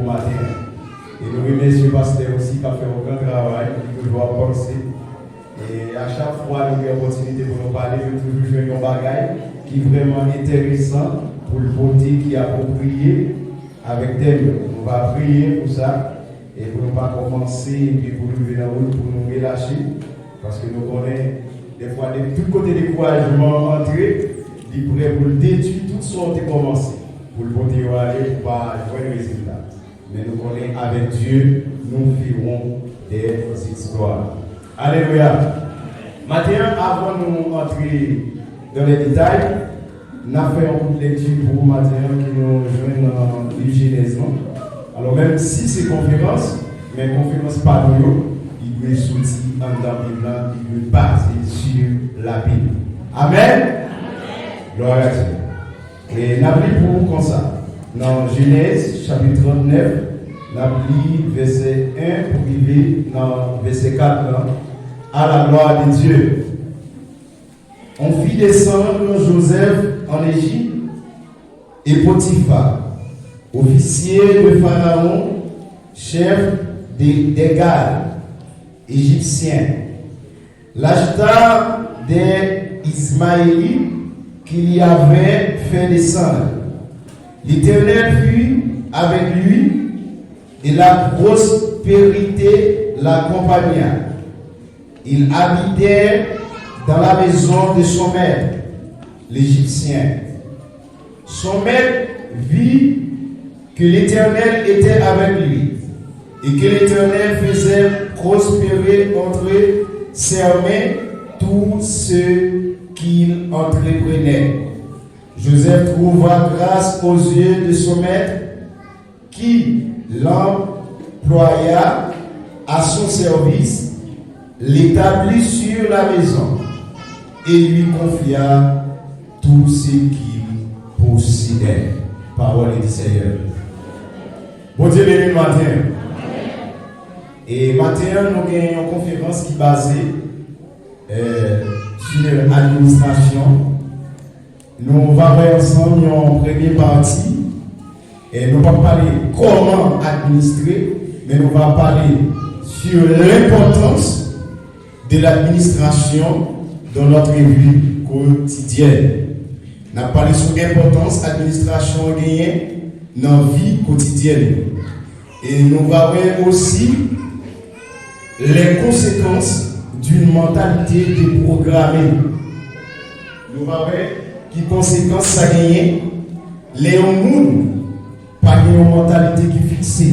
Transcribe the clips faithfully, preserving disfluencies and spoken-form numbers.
maten an. E nou remèsye pastè osi k ap fè yon gran travay, li toujou ap panse. E a chak fwa nou gen opòtinite pou nou pale, nou toujou jwenn yon bagay ki vrèman enteresan pou l pote, ki apwopriye avèk tèm yo. Nou va priye pou sa, e pou nou pa kòmanse, epi pou nou rive nan wout, pou nou relache, paske nou konnen, dèfwa, de tout kote dekourajman antre, li prè pou l detwi tout sa w te kòmanse, pou l pote yo ale, pou pa jwenn rezilta. Men nou konnen avèk Dye, nous ferons des exploits. Alelouya! Maten an, avan nou antre dans les détails, n ap fè yon kout lekti pou maten an ki nou jwenn nan liv Jenèz lan. Alò, menm si se konferans, men konferans pa nou yo, li dwe soti anndan Bib la, li dwe baze sur la Bible. Amen! Gloire à Dieu. E n ap li pou ou konsa. Nan Jenèz, chapit trannèf, n ap li vèsè en pou rive nan vèsè kat lan. À la gloire de Dieu. On fit descendre Joseph en Égypte, et Potiphar, officier de Pharaon, chef de, des gardes égyptiens, l'ajouta des Ismaélites qu'il y avait fait descendre. L'Éternel fut avec lui, et la prospérité l'accompagna. Il habitait dans la maison de son maître, l'Égyptien. Son maître vit que l'Éternel était avec lui, et que l'Éternel faisait prospérer entre ses mains tout ce qu'il entreprenait. Joseph trouva grâce aux yeux de son maître, qui l'employa à son service, l'établit sur la maison et lui confia tout ce qu'il possédait. Parole du Seigneur. Bondye beni nou maten. E maten an, nou gen yon konferans ki baze, eh, sur administration. Nou va wè ansanm yon premye pati. E nou p ap pale kòman administre, men nou va pale sur l'importance de l'administration dans notre vie quotidienne. N ap pale sou enpòtans administrasyon an genyen nan vi kotidyèn nou. E nou va wè osi les conséquences d'une mentalité déprogrammée. Nou va wè ki konsekans sa genyen lè yon moun pa gen yon mantalite ki fikse.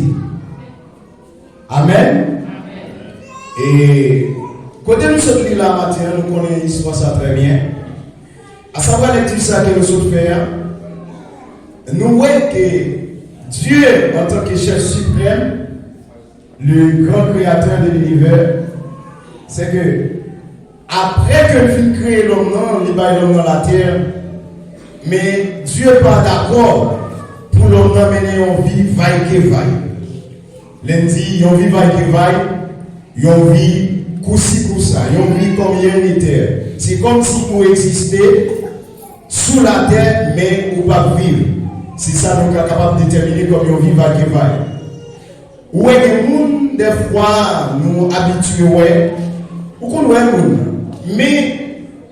Amen. E kote nou sot li la maten an, nou konnen istwa sa trè byen. Asavwa lekti sa ke nou sot fè a, nou wè ke Dye, antanke chèf siprèm, le grand créateur de l'univers, se ke apre ke l fin kreye lòm nan, li bay lòm nan latè, men Dye pa dakò pou lòm nan mennen yon vi vaykevay. Lè n di yon vi vaykevay, yon vi kousikousa, yon vi kòm yèmitè. Se kòmsi ou egziste sou latè, men ou p ap viv. Se sa nou ka kapab detèmine kòm yon vi vaykevay. Ou wè gen moun, dèfwa, nou abitye wè, ou konn wè moun, men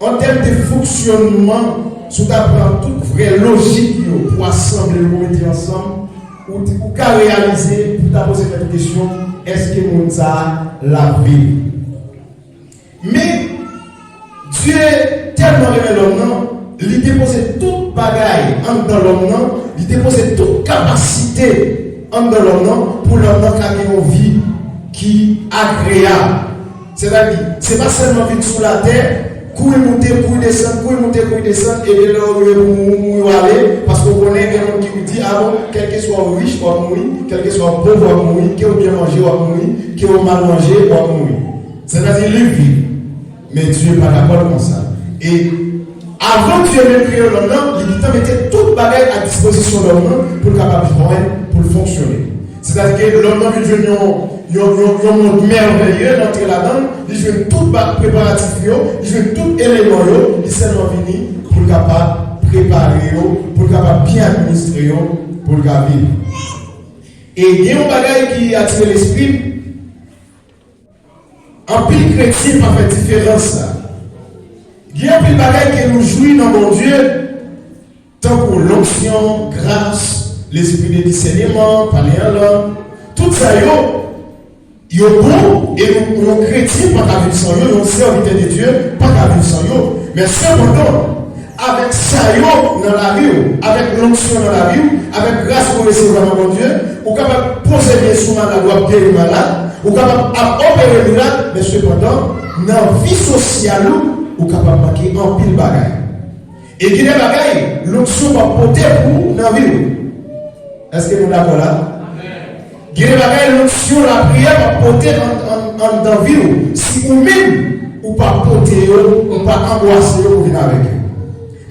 an tèm de fonksyònman, si w ta pran tout vrè lojik yo pou asanble yo, pou mete ansanm, ou, ou ka reyalize, pou ta poze tèt ou kesyon, èske moun sa a l ap viv? Men, Dye tèlman renmen lòm nan, li depoze tout bagay anndan lòm nan, li depoze tout kapasite anndan lòm nan, pou lòm nan ka gen yon vi ki agreyab. Sètadi, se pa sèlman vin sou latè, kouri moute, kouri desann, kouri moute, kouri desann, epi lè w rive pou mouri, mouri w ale, paske w konnen gen moun ki di, a bon, kèlkeswa w rich, w ap mouri, kèlkeswa w pòv, w ap mouri, ke w byen manje, w ap mouri, ke w mal manje, w ap mouri. Sètadi, li viv. Men Dye pa dakò l konsa. E avan Dye menm kreye lòm nan, li gentan mete tout bagay a dispozisyon lòm nan pou l kapab jwenn, pou l fonksyone. Sètadi ke lòm nan vin jwenn yon, yon, yon, yon mond mèvèye, l antre ladan l, li jwenn tout ba-, preparatif yo, li jwenn tout eleman yo, li sèlman vini pou l kapab prepare yo, pou l kapab byen administre yo, pou l ka viv. E gen yon bagay ki atire lespri m, anpil kretyen pa fè diferans la. Gen anpil bagay ke nou jwi nan Bondye, tankou lonksyon, gras, lespri de disèneman, pale an lang, tout sa yo, yo bon, e yon, yon kretyen pa ka viv san yo, yon sèvitè de Dye pa ka viv san yo. Men sepandan, avèk sa yo nan lavi w, avèk lonksyon nan lavi w, avèk gras ou resevwa nan Bondye, ou kapab poze men sou malad, w ap geri malad, ou kapab ap opere mirak, men sepandan, nan vi sosyal ou, ou kapab manke anpil bagay. E gen de bagay, lonksyon p ap pote pou ou nan vi w. Èske nou dakò la? Gen de bagay, lonksyon lapriyè p ap pote an, an, anndan vi w. Si ou menm, ou pa pote yo, ou pa anbwase yo pou vin avèk yo.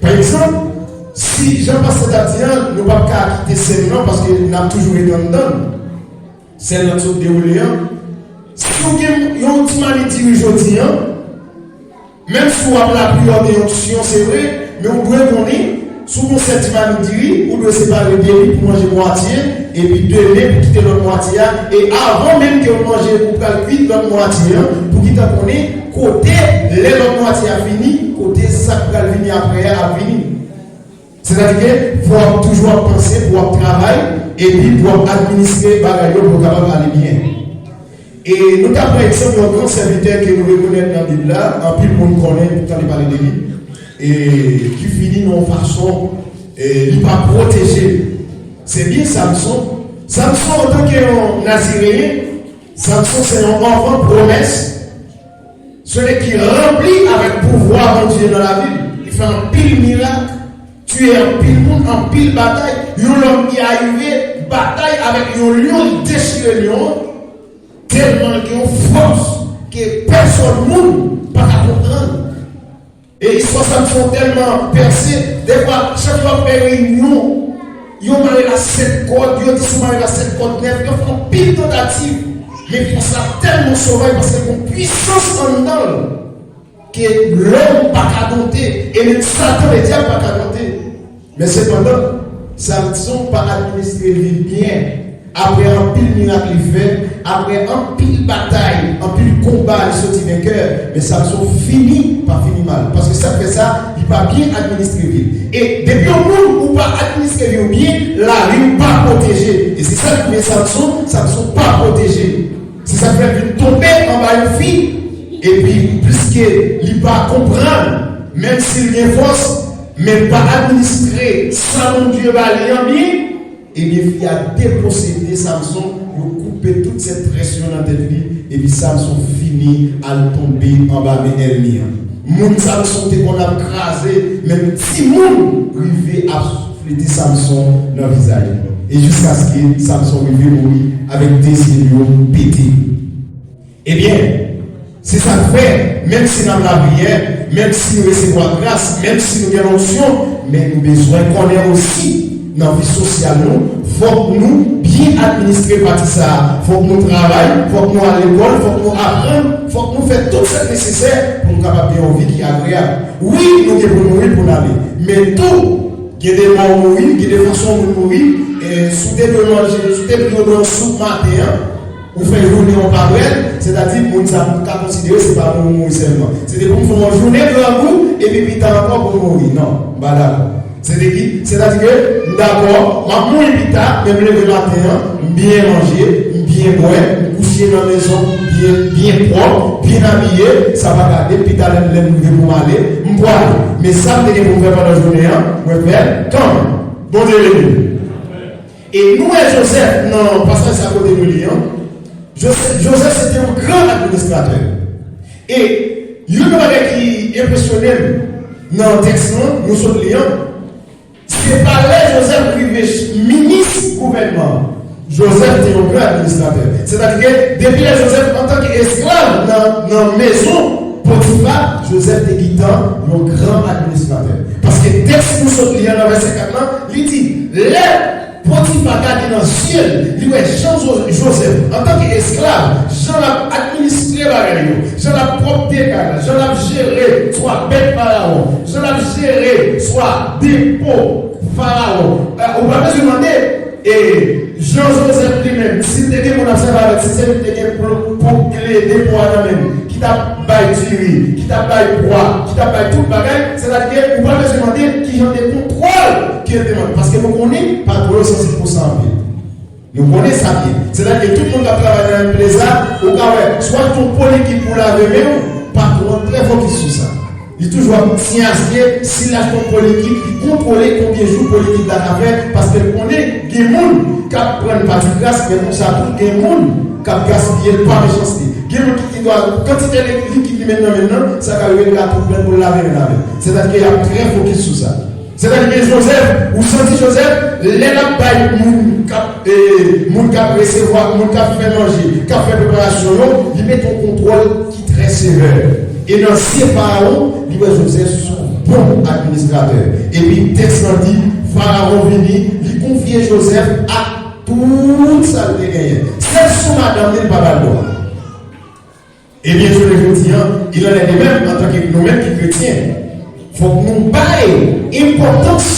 Pa egzanp, si jan pastè t ap di an, nou p ap ka kite sèn nan paske n ap toujou rete anndan l. Sèn nan sot dewoule an. Si w gen yon ti mani diri jodi an, menm si w ap lapriyè, w gen onksyon, se vre, men w dwe konnen, si w gen yon sèl ti mani diri, ou dwe separe de li pou manje mwatye, epi demen pou kite lòt mwatye a, e avan menm ke w manje, ou pral kwit lòt mwatye an, pou gentan konnen kote, lè lòt mwatye a fini, kote sa k pral vini apre a ap vini. Sètadi ke fò w ap toujou ap panse pou w ap travay epi pou w ap administre bagay yo pou yo kapab ale byen. E nou ta pran egzanp yon gran sèvitè ke nou rekonèt nan Bib la, anpil moun konnen, tande pale de li, e ki fini nan yon fason, e li pa pwoteje. Se byen Samson. Samson, antanke yon Nazireyen, Samson se yon anvan pwomès. Se nèg ki ranpli avèk pouvwa Bondye nan lavi l. Li fè anpil mirak, tiye anpil moun, anpil batay. Yon lòm ki arive batay avèk yon lyon, li dechire lyon an, tèlman l gen yon fòs ke pèsòn moun pa ka konprann. E istwa Samson tèlman pèse, dèfwa, chak fwa w fè reyinyon, yo mare l a sèt kòd, yo di si w mare l a sèt kòd nèf, yo fè anpil tantativ. Men fòs la tèlman sovaj paske gen yon pwisans anndan l ke lòm pa ka donte, e menm Satan, ledyab, pa ka donte. Men sepandan, Samson pa administre li byen. Apre anpil mirak li fè, apre anpil batay, anpil konba, li soti venkè, men Samson fini, pa fini mal. Paske sa k fè sa, li pa byen administre vi l. E depi yon moun ou pa administre vi w byen, lavi w pa pwoteje. E se sa k rive Samson, Samson pa pwoteje. Se sa k fè l vin tonbe anba yon fi. Epi, pliske li pa konprann, menm si l gen fòs, men l pa administre sa Bondye ba li an byen, ebyen, fi a deposede Samson, yo koupe tout sèt rès yo nan tèt li, epi Samson fini al tonbe anba men ènmi an. Moun Samson te konn ap kraze, menm timoun rive ap souflete Samson nan vizaj li. E jiskaske Samson rive mouri avèk de zye l yo pete. Ebyen, se sa k fè, menm si n ap lapriyè, menm si n resevwa gras, menm si nou gen lonksyon, men nou bezwen konnen osi, nan vi sosyal nou, fòk nou byen administre pati sa a. Fòk nou travay, fòk nou al lekòl, fòk nou aprann, fòk nou fè tout sa k nesesè pou nou kapab gen yon vi ki agreyab. Wi, nou gen pou n mouri pou n ale. Men tou, gen de mò w mouri, gen de fason moun mouri. E, si w te dwe manje, si w te dwe bwè yon soup maten an, ou fè jounen w pa bwè l, sètadi moun sa a ka konsidere se pa pou w mouri sèlman. Se te pou m fè yon jounen grangou, epi pita ankò pou m mouri. Non, m pa dakò. Se te ki, sètadi ke m dakò, m ap mouri pita, men m leve maten an, m byen manje, m byen bwè, m kouche nan mezon, m byen, byen pwòp, byen abiye, sa pa gade, pita lè m, lè m rive pou m ale, m pwale. Men sa m te gen pou m fè pandan jounen an, mwen fè l kanmenm. Bondye beni nou. E nou wè Jozèf nan pasaj sa kote nou li an. Jozèf, Jozèf se te yon gran administratè. E youn nan bagay ki enpresyone m nan tèks lan, nou sot li an, se pa lè Jozèf rive ch-, minis gouvènman an. Jozèf te yon gran administratè. Sètadi ke depi lè Jozèf antanke esklav nan, nan mezon Potifa, Jozèf te gentan yon gran administratè. Paske tèks nou sot li an nan vèsè kat lan, li di, lè Potifa gade nan zye l, li wè jan Jo-, Jozèf, antanke esklav, jan l ap administre bagay yo, jan l ap pwòpte kay la, jan l ap jere swa bèt Farawon, jan l ap jere swa depo Farawon. Eh, ou pa bezwen mande, e, Jan Jozèf li menm, si l te gen moun ap sèvi avè l, si se li ki te gen pou, pou kle depo a nan men l, ki t ap bay diri, ki t ap bay pwa, ki t ap bay tout bagay, sètadi ke ou pa bezwen mande ki jan de kontwòl ke l te mande, paske nou konnen patwon yo sansib pou sa anpil. Nou konnen sa byen. Sètadi ke tout moun k ap travay nan M P Z, ou ka wè, swa t yon politik pou lave men w, patwon an trè fokis sou sa. Li toujou ap tyen a se ke si l achte yon politik, li kontwole konbyen jou politik la ka fè, paske l konnen gen moun k ap pran l pa ti gras, men konsa tou gen moun k ap gaspiye l pa mechanste. Gen moun ki gen dwa kantite likid li met nan men l nan, sa ka rive l ka tou plen pou l lave men l avè l. Sètadi ke y ap trè fokis sou sa. Sètadi ke Jozèf, ou santi Jozèf, lè l ap bay moun k ap, e, moun k ap resevwa, moun k ap fè manje, k ap fè preparasyon yo, li mete yon kontwòl ki trè sevè. E nan zye Farawon, li wè Jozèf se yon bon administratè. Epi tèks lan di, Farawon vini, li konfye Jozèf ak tout sa l te genyen. Sèl sou madanm li, li pa ba l dwa. Ebyen, jounen jodi a, il en est de même antanke nou menm ki kretyen. Fòk nou bay enpòtans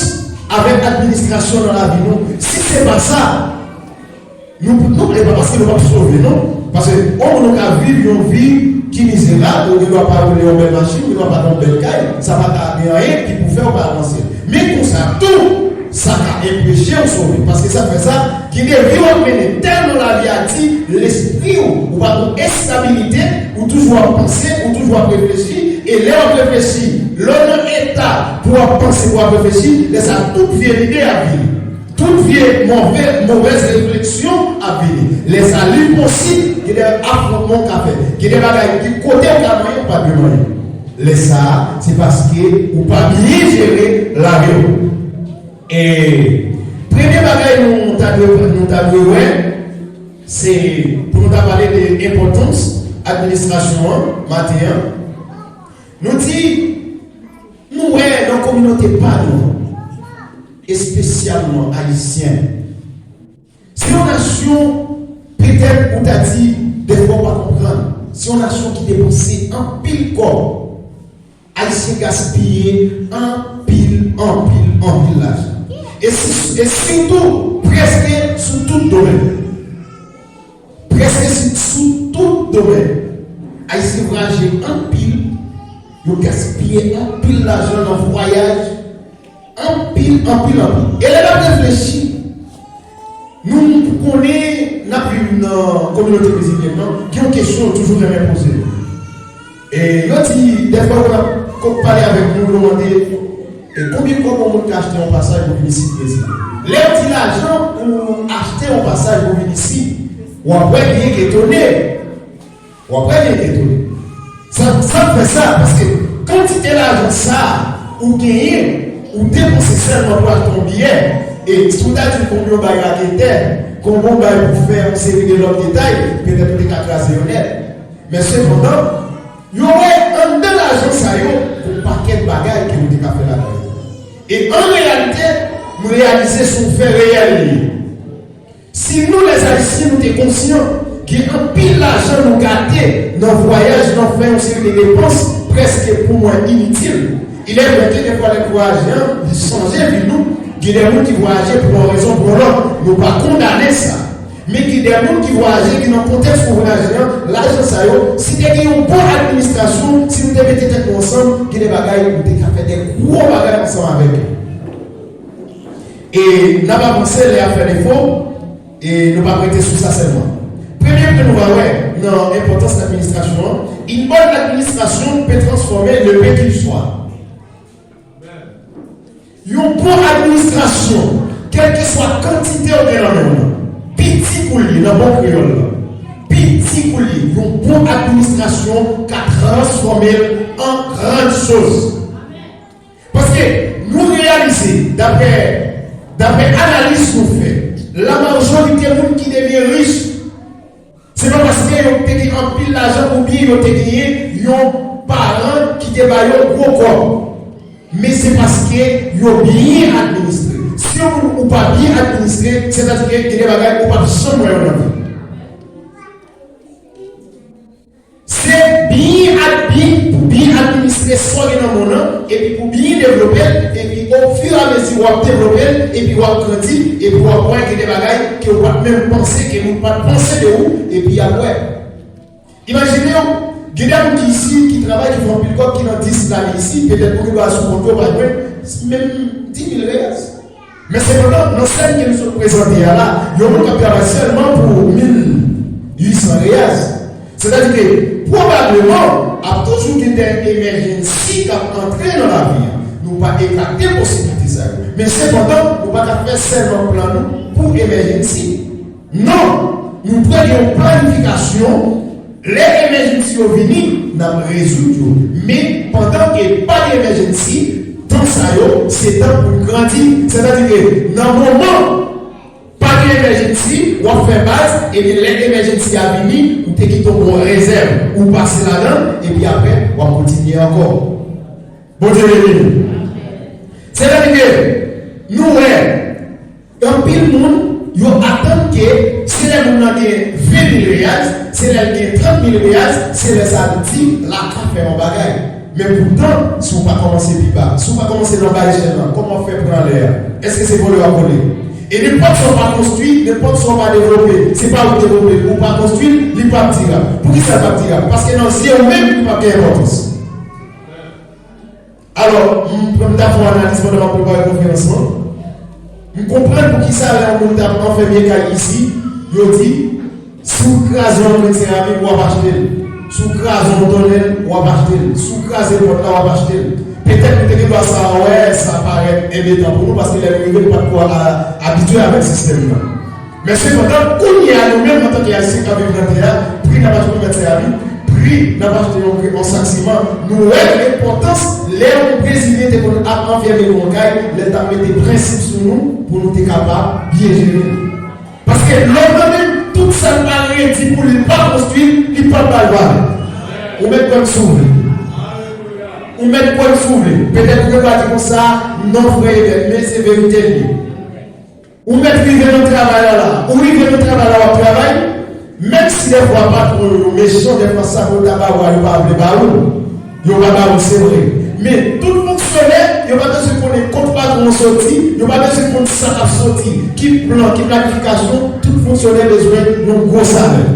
avèk administrasyon nan lavi nou. Si se pa sa, nou, nou, e pa paske nou p ap sove, non. Paske yon moun ou ka viv yon vi ki mizerab, ou gen dwa pa woule yon bèl machin, ou gen dwa pa gen yon bèl kay, sa pa ka gen anyen ki pou fè w pa avanse. Men konsa tou, sa ka enpeche w sove. Paske sa k fè sa, gen de vi w ap mennen tèlman lavi a di lespri w, ou pa gen estabilite, ou toujou ap panse, ou toujou ap reflechi, e lè w ap reflechi, lè w nan eta pou w ap panse, pou w ap reflechi, lè sa a tout vye lide ap vini. Tout vye move, movèz refleksyon ap vini. Lè sa a li posib, gen de afwontman w ka fè. Gen de bagay ki kote w ka manyen, ou pa dwe manyen. Lè sa a, se paske ou pa byen jere lavi w. E premye bagay nou ta dwe, nou ta dwe wè, se pou nou ta pale de enpòtans administrasyon an, maten an. Nou di, nou wè nan kominote pa nou, espesyalman ayisyen, se yon nasyon, petèt ou ta di, dèfwa w pa konprann, se yon nasyon ki depanse anpil kòb. Ayisyen gaspiye anpil, anpil, anpil lajan. E, si, e sitou, prèske sou tout domèn. Prèske sou, sou tout domèn. Ayisyen vwayaje anpil, yo gaspiye anpil lajan nan vwayaj, anpil, anpil, anpil. E lè n ap reflechi, nou konnen n ap viv nan kominote brezilyèn nan, gen yon kesyon yo toujou renmen poze nou. E yo di, dèfwa yo ap pale avèk nou, yo mande, e konbyen kòb yon moun ka achte yon pasaj pou vin isit Brezil? Lè yo di lajan pou achte yon pasaj pou vin isit, w ap wè byen k etone. W ap wè byen k etone. Sa, sa k fè sa, paske kantite lajan sa a ou genyen, ou depanse sèlman pou achte yon biyè, e si w ta di m konbyen w bay raketè, konbyen w bay pou fè yon seri de lòt detay, petèt ou te ka kraze yo nèt. Men sepandan, yo wè anndan lajan sa yo, gon pakèt bagay ke yo te ka fè ladan yo. E an reyalite, m reyalize se yon fè reyèl li ye. Si nou, lèzayisyen, nou te konsyan, gen anpil lajan nou gate nan vwayaj, nan fè yon seri de depans, prèske pou mwen initil. Ilèvrè ke dèfwa lè n vwayaje an, li chanje vi nou, gen de moun ki vwayaje pou yon rezon, pou yon lòt, nou pa kondane sa. Men gen de moun ki vwayaje, ki nan kontèks pou vwayaje an, lajan sa yo, si te gen yon bon administrasyon, si nou te mete tèt nou ansanm, gen de bagay, nou te ka fè de gwo bagay ansanm avèk yo. E n ap avanse lè a fè defo, e nou p ap rete sou sa sèlman. Premye ke nou va wè nan enpòtans administrasyon an, une bonne administration peut transformer le peu qu'il soit. Yon bon administrasyon, kèlkeswa kantite w gen nan men w lan, piti kou l ye nan bon kreyòl la, piti kou l ye, yon bon administrasyon ka transfòme l an gran choz. Paske nou reyalize, daprè, daprè analiz nou fè, lamajorite moun ki devyen rich, se pa paske yo te gen anpil lajan oubyen yo te genyen yon paran ki te ba yo gwo kòb. Men se paske yo byen administre. Si yon moun ou pa byen administre, sètadi ke gen de bagay ou p ap janm wè yo nan vi. Se byen ad-, byen, pou byen administre Sa w gen nan moun nan, epi pou byen devlope l, epi ofiramezi w ap devlope l, epi w ap grandi, epi w ap wè gen de bagay ke w pa t menm panse, ke moun pa t panse de ou, epi y ap wè. Imajine w, gen de moun ki isi, ki travay, ki fè anpil kòb, ki nan dis lane isi, petèt ou gen dwa sou kont yo, pa jwenn menm dis mil reyèl. Men sepandan, nan sèn ke nou sot prezante a la, yon moun k ap travay sèlman pou mil uit san reyèl. Sètadi ke, pwobableman, ap toujou gen de emergency k ap antre nan lavi a. Nou pa ekate posiblite sa yo. Men sepandan, nou pa ka fè sèlman plan nou pou emergency. Non, nou dwe gen yon planifikasyon. Lè emergency yo vini, n ap rezoud yo. Men, pandan ke pa gen emergency, tan sa yo, se tan pou n grandi. Sètadi ke nan moman pa gen emergency, w ap fè baz, epi lè emergency a vini, ou te kite yon bon rezèv, ou pase ladan l, epi apre, w ap kontinye ankò. Bondye beni nou. Sètadi ke nou wè, anpil moun, yo atann ke si lè moun nan gen ven mil reyèl, si lè l gen trant mil reyèl, se lè sa l di l ap ka fè yon bagay. Men poutan, si w pa kòmanse pi ba, si w pa kòmanse nan ba echèl lan, kòman w fè pran lè a? Èske se vòlè w ap vòlè? E nenpòt sa w pa konstwi, nenpòt sa w pa devlope, se pa ou ki devlope l, ou pa konstwi l, li p ap dirab. Poukisa l p ap dirab? Paske nan zye w menm, li p ap gen enpòtans. Alò, m, m t ap fè yon analiz pandan m ap prepare konferans lan. M konprann poukisa lè yon moun t ap anfèmye kay isi, yo di, si w kraze yon grenn seramik, w ap achte l. Si w kraze yon tonnèl, w ap achte l. Si w kraze pòt la, w ap achte l. Petèt nou te gen dwa sa wè, sa parèt enbetan pou nou, paske lè nou rive, nou pa t ko a-, abitye avèk sistèm nan. Men sepandan, kounye a, nou menm antanke Ayisyen k ap viv nan tè a, pri n ap achte yon grenn seramik, pri n ap achte yon, yon sak siman, nou wè enpòtans lè yon Brezilyen te konn ap anfèmye nou an kay, lè l t ap mete prensip sou nou pou nou te kapab byen jere l. Paske lòm nan menm, tout sa l pa redi pou li, li pa konstwi, li p ap ba l valè. Ou mèt kwè m si w vle. Ou mèt kwè m si w vle. Petèt ou gen dwa di konsa, non, frè Ebèt, men se verite l ye. Ou mèt rive nan travay la la. Ou rive nan travay la, w ap travay. Menm si dèfwa patwon yo mechan, dèfwa sa pou yo ta ba ou a, yo pa vle ba ou l. Yo pa ba ou l, se vre. Men, tout fonksyonè, yo pa bezwen konnen kot patwon an soti, yo pa bezwen konn sa k ap soti, ki plan, ki planifikasyon, tout fonksyonè bezwen yon gwo salè.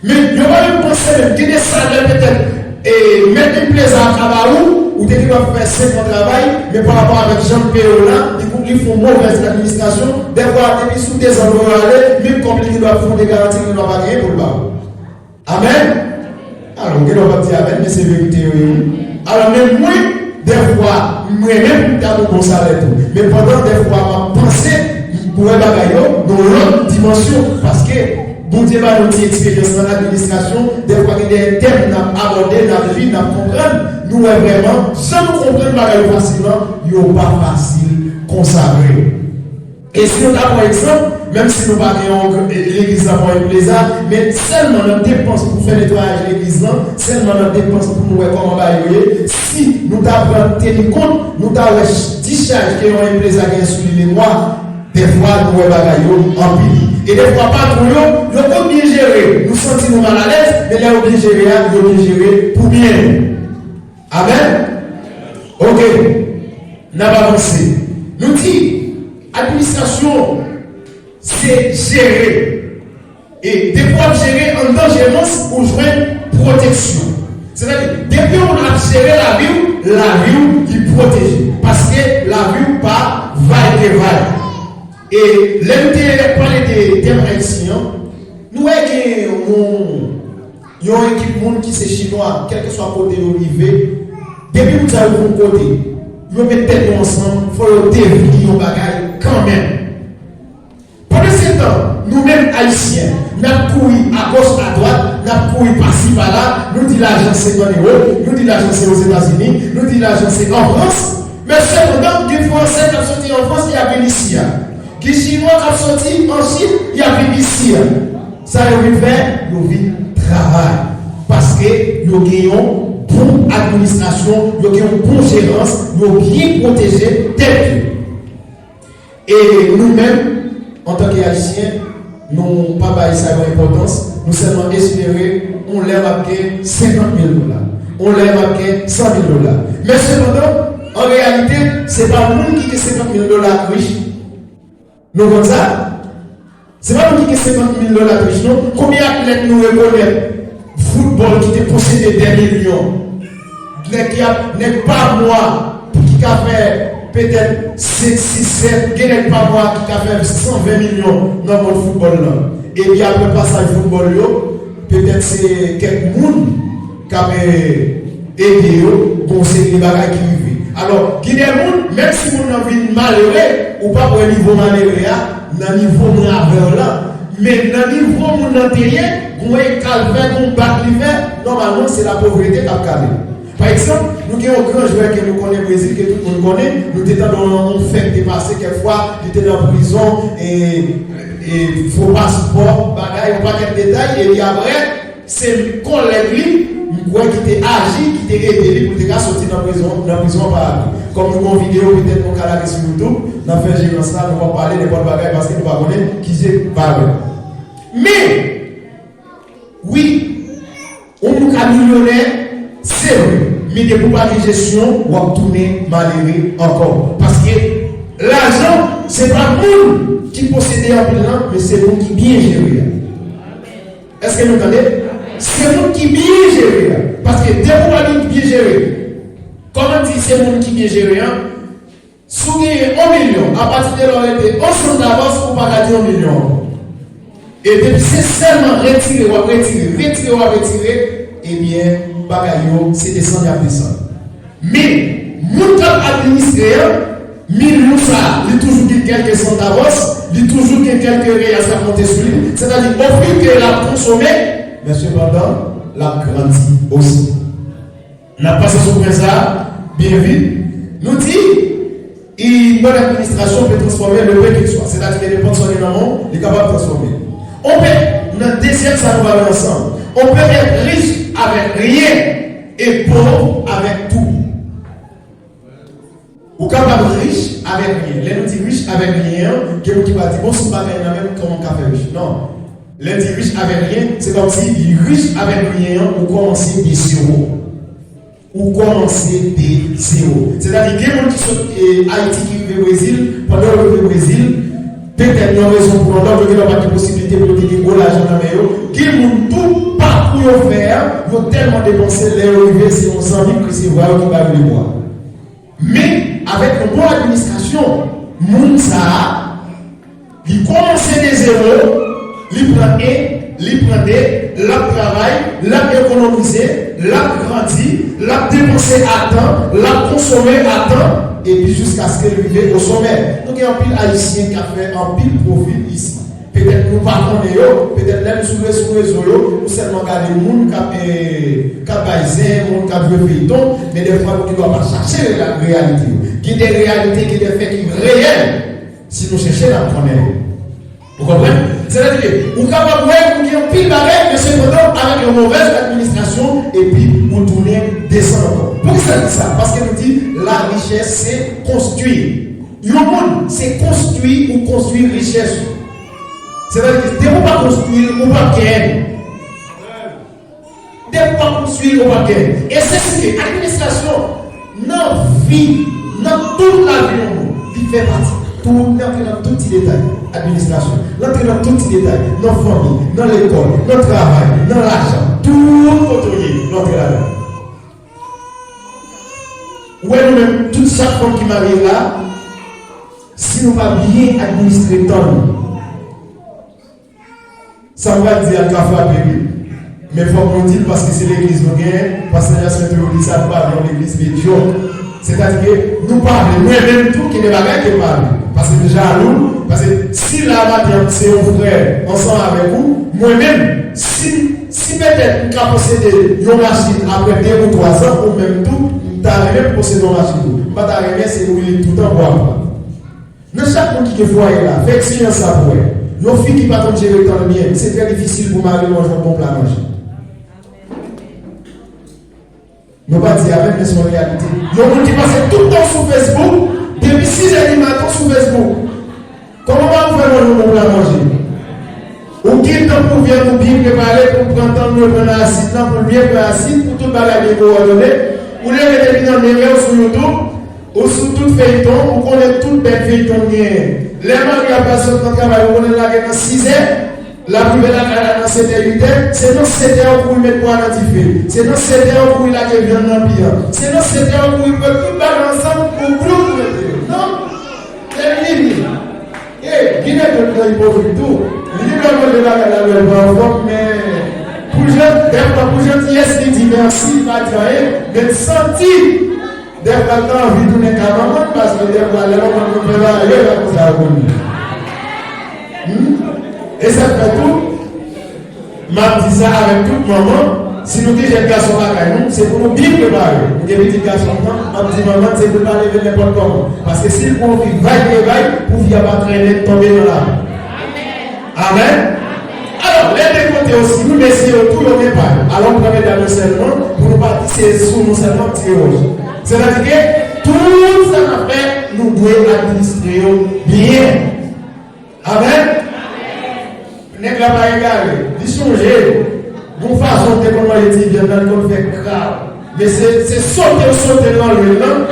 Men, yo pa menm panse menm, gen de salè petèt, e, mèt enpleza a ka ba ou, ou te gen dwa fè senk an travay, men parapò avèk jan l peye w la, li kou-, li fè yon movèz administrasyon, dèfwa, depi sou dezan yo ale, menm kòb li gen dwa fè w de garanti, li gen dwa pa genyen pou l ba ou. Amèn? Alò, ou gen dwa p ap di amèn, men se verite yo ye, wi. Alò, men mwen, dèfwa, m renmen pou m ta gen yon bon salè tou. Men pandan dèfwa m ap panse, m wè bagay yo nan yon lòt dimansyon. Paske Bondye ba nou ti eksperyans nan administrasyon, dèfwa gen de tèm n ap abòde, n ap li, n ap konprann, nou wè vrèman, jan nou konprann bagay yo fasil lan, yo pa fasil konsa vre. E si nou ta pran egzanp, menm si nou pa gen yon gr-, e, legliz la pa yon enpleza, men sèlman nan depans pou fè netwayaj legliz lan, sèlman nan depans pou nou wè kòman bagay yo ye, si nou ta pran teni kont, nou ta wè ch-, dichaj ke yon enpleza gen sou li lemwa, dèfwa nou wè bagay yo anpil. E dèfwa patwon yo, yo konn byen jere, nou santi nou malalèz, men lè yo byen jere a, yo byen jere pou byen nou. Amèn? Oke. N ap avanse. Nou di, administrasyon, se jere. E depi w ap jere anndan jerans, ou jwenn pwoteksyon. Sètadi, depi w ap jere lavi w, lavi w li pwoteje. Paske lavi w pa vaygevay. E lè nou te pale de tèm ayisyen an, nou wè gen yon yon ekip moun ki se chinwa, kèlkeswa kote yo rive, depi moun sa yo rive yon kote, yo met tèt yo ansanm, fò yo devni yon bagay kanmenm. Pandansetan, nou menm Ayisyen, n ap kouri agoch, adwat, n ap kouri pasi pala, nou di lajan se ann ewo, nou di lajan se Ozetazini, nou di lajan se an Frans, men sepandan, gen Fransè k ap soti an Frans, y ap vin isi a. Gen Chinwa k ap soti an Chin, y ap vin isi a. Sa yo vin fè, yo vin travay. Paske yo gen yon bon administrasyon, yo gen yon bon jerans, yo byen pwoteje tèt yo. E nou menm, antanke Ayisyen, nou pa bay sa yo enpòtans, nou sèlman espere yon lè m ap gen senkant mil dola. On lè m ap gen san mil dola. Men sepandan, an reyalite, se pa moun ki gen senkant mil dola k rich. Nou konn sa? Se pa moun ki gen senkant mil dola k rich, non. Konbyen atlèt nou rekonèt foutbòl ki te posede dè milyon? Nèg ki ap, nèg pa mwa ki ka fè petèt senk, sis, sèt, gen nèg pa mwa ki ka fè san ven milyon nan mond foutbòl lan. Epi apre pasaj foutbòl yo, petèt se kèk moun k ap, eh, ede yo, gon seri de bagay ki rive. Alò, gen de moun, menm si moun nan vin malere, ou p ap wè nivo malere a nan nivo mwen avè w la. Men nan nivo moun nan te ye, gon kalvè, gon bak li fè, nòmalman, se lapovrete k ap kale. Pa egzanp, nou gen yon gran jwè ke nou konnen Brezil, ke tout moun konnen, nou te tande yon, yon fèt te pase kèk fwa, li te nan prizon, e, e fo paspò, bagay, yon pakèt detay, epi apre, se kòlèg li, m kwè, ki te aji, ki te ede li pou l te ka soti nan prizon, nan prizon an pa apre. Kòm nou gen yon videyo, petèt nou ka lage sou YouTube, n ap fè jerans la, nou p ap pale nenpòt bagay paske nou pa konnen ki je parèt. Men, wi, yon moun ka milyonè, se vre, men depi w pa gen jesyon, w ap tounen malere ankò. Paske lajan, se pa moun ki posede anpil lan, men se moun ki byen jere a. Èske nou tande? Se moun ki byen jere a. Paske depi w pa gen byen jere, kòman di se moun ki byen jere a? Si w genyen yon milyon, apati de lè w rete yon santavòs, ou pa ka di yon milyon ankò. E depi se sèlman retire w ap retire, retire w ap retire, ebyen, bagay yo, se desann y ap desann. Men, moun k ap administre an, milyon sa a, li toujou gen kèlke santavòs, li toujou gen kèlke reyas k ap monte sou li, sètadi ofil ke l ap konsome, men sepandan, l ap grandi osi. N ap pase sou pwen sa a byen vit. Nou di, une bonne administration peut transformer le peu qu'il soit. Sètadi ke nenpòt sa w gen nan men w, li kapab transfòme. On peut, nan dezyèm sa nou pale ansanm, on peut être riche avec rien et pauvre avec tout. Ou kapab rich avèk ryen. Lè nou di rich avèk ryen an, gen moun ki va di, bon, si m pa gen anyen nan men m, kòman m ka fè rich? Non. Lè di rich avèk ryen, se kòmsi rich avèk ryen an, ou kòmanse de zewo. Ou kòmanse de zewo. Sètadi, gen moun ki sot, eh, Ayiti ki rive Brezil, pandan yo rive Brezil, petèt yon rezon pou yon lòt, yo genlè pa gen posiblite pou yo te gen gwo lajan nan men yo. Gen moun tou, pakou yo fè a, yo tèlman depanse, lè yo rive, se yon zanmi k resevwa yo ki ba yo lebwa. Men, avèk yon bon administrasyon, moun sa a, li kòmanse de zewo, li pran en, li pran de, l ap travay, l ap ekonomize, l ap grandi, l ap depanse a tan, l ap konsome a tan, epi jiskaske l rive o somè. Nou gen anpil Ayisyen k ap fè anpil pwofi isi. Petèt nou pa konnen yo, petèt lè nou sou rezo, rezo yo, nou sèlman gade moun k ap, eh, k ap bay zen, moun k ap jwe feyton, men dèfwa nou gendwa pa chache reya-, reyalite yo. Gen de reyalite, gen de fè ki reyèl. Si nou chèche, n ap konnen yo. Ou konprann? Sètadi ke ou kapab wè ou gen anpil bagay, men sepandan, avèk yon movèz administrasyon, epi ou tounen desann ankò. Poukisa n di sa? Paske nou di, la richès se konstwi. Yon moun, se konstwi ou konstwi richès ou. Sètadi ke depi w pa konstwi l, ou p ap genyen l. Depi w pa konstwi l, ou p ap genyen l. E se si ke administrasyon, nan vi, nan tout lavi yon moun, li fè pati. Tou, li antre nan tout ti detay administrasyon. Li antre nan tout ti detay. Nan fanmi, nan lekòl, nan travay, nan lajan. Tout kote w ye, li antre ladan. Ou wè nou menm, tout chak fanm ki marye la, si nou pa byen administre tan nou, sa m pral di a ka frape wi. Men fòk nou di l paske se legliz nou genyen, pastè Jasmin toujou di sa, nou pa vle yon legliz medyòk. Sètadi ke nou pa vle, mwen menm tou, gen de bagay ke m pa vle. Paske m jalou, paske si la maten an se yon frè ansanm avèk ou, mwen menm, si, si petèt m ka posede yon machin apre de ou twa zan, ou menm tou, m ta renmen m posede yon machin tou. M pa ta renmen se ou li toutan pou aprann. Nan chak moun ki gen fwaye la, fè eksperyans sa pou wè. Yon fi ki pa konn jere tan l byen, se trè difisil pou mari l jwenn bon pla manje. Nou pa di amèn, men se yon reyalite. Yon moun ki pase tout tan sou Facebook, depi sis è di maten sou Facebook. Kòman w ap fè manje yon bon pla manje? Ou gen tan pou vyann ou byen prepare, pou pran tan nou pran nan asid lan, pou l byen pran asid, pou tout bagay byen kowòdone. Ou leve depi nan neve w sou YouTube, ou sou tout feyton, ou konnen tout bèl feyton genyen. Lè mari a pral sot nan travay, ou konnen l lage nan sizè, l ap rive lakay la nan setè, uitè, se nan setè ou kouri met bwa nan dife. Se nan setè ou kouri lage vyann nan pi an. Se nan setè ou kouri pran tout bagay ansanm, ou gloup mete yo. Non? Lè vini, e, vin epi l nan ipokrit tou. Li lè manje bagay la, lè l pa anfòm, men pou jan, dèfwa pou jantiyès li di mèsi, li pa di anyen, men l santi dèfwa l ta anvi tounen ka manman l, paske dèfwa lè manman l konn fè bagay, yo pa konsa yo konn ye. Hmm? E sa k fè tou, M ap di sa avèk tout manman, si nou gen jèn gason lakay nou, se pou nou byen prepare. Nou gen pitit gason nan, m ap di manman, se pou l pa leve nenpòt kòman. Paske si l pran yon fi vay de vay, pou fi a pa trennen l tonbe nan lari. Amèn. Alò, lè de kote yo, si nou mesye yo tou yo gen pa yo. Alò, m pran medam yo sèlman, pou nou pa di se sou nou sèlman m tire wòch. Sètadi ke tout sa n ap fè, nou dwe administre yo byen. Amèn. Nèg la pa egare. Li sonje yon fason l te konn manje ti vyann nan, li konn fè kraw. Men se, se sote l sote l nan lwil lan,